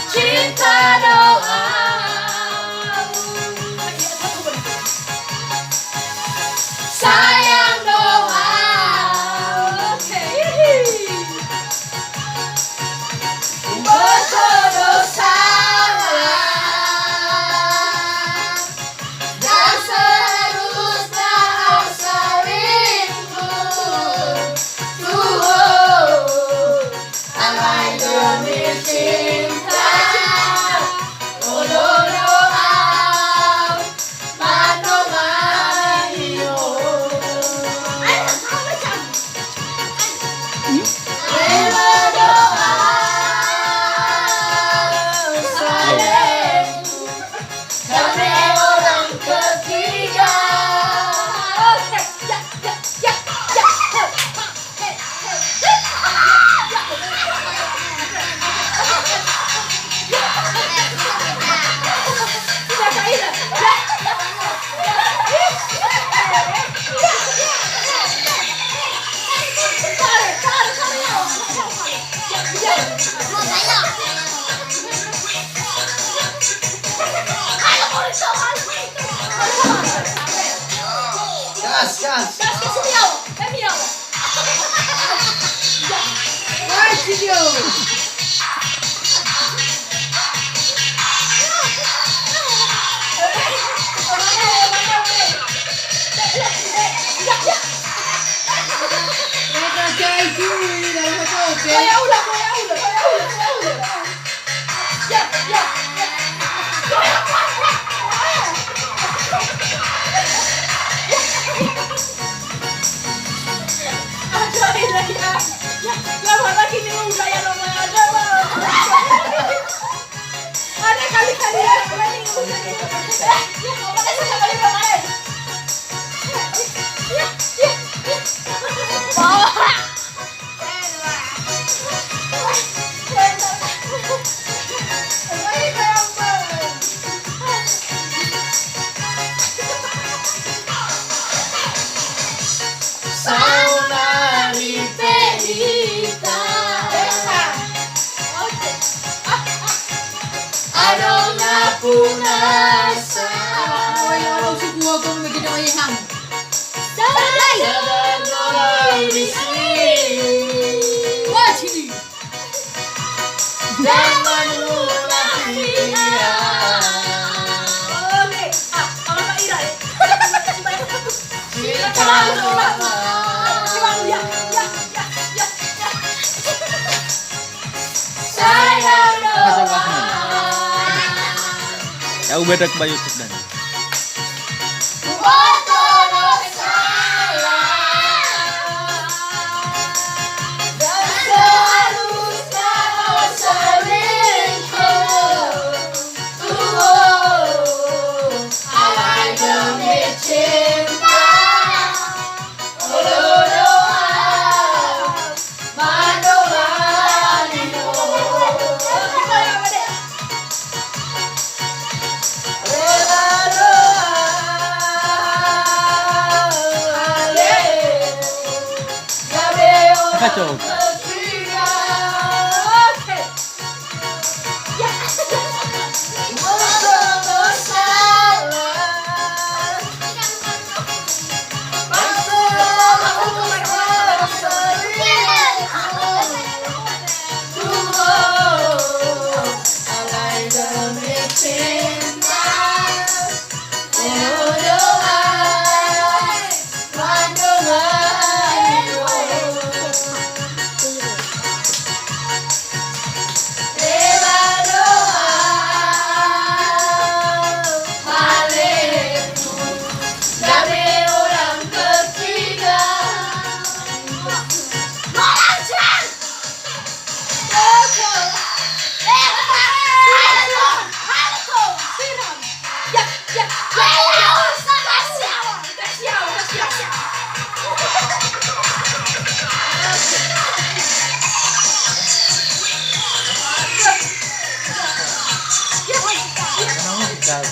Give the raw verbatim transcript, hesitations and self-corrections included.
Cinta doa, sayang doa, betul dosa. Dan seharusnya selingkuh. Tuh, alai demi cinta. Olo doa, mano mario. Rela doa, selingkuh. Kami orang ketiga. Gas, gas. Gas, gas, Mio. Eh, Mio. Hai, Mio. Mereka cai cui dalam satu, oke? Koya ula, koya ula, koya ula, koya ula. Saunari pelita. Adona punasa. Oi, oi, oi, suku aku mau bikin oi, Hang. Sarai. Sarai. Wajib. Jangan lupa dia. Oke. Ah, kalau Mbak Ira, ya. Cinta doa. Coba, ya, ya, ya, ya, ya. Saya doa. Ya, ubah dak bayu dan. Kacau. Tau.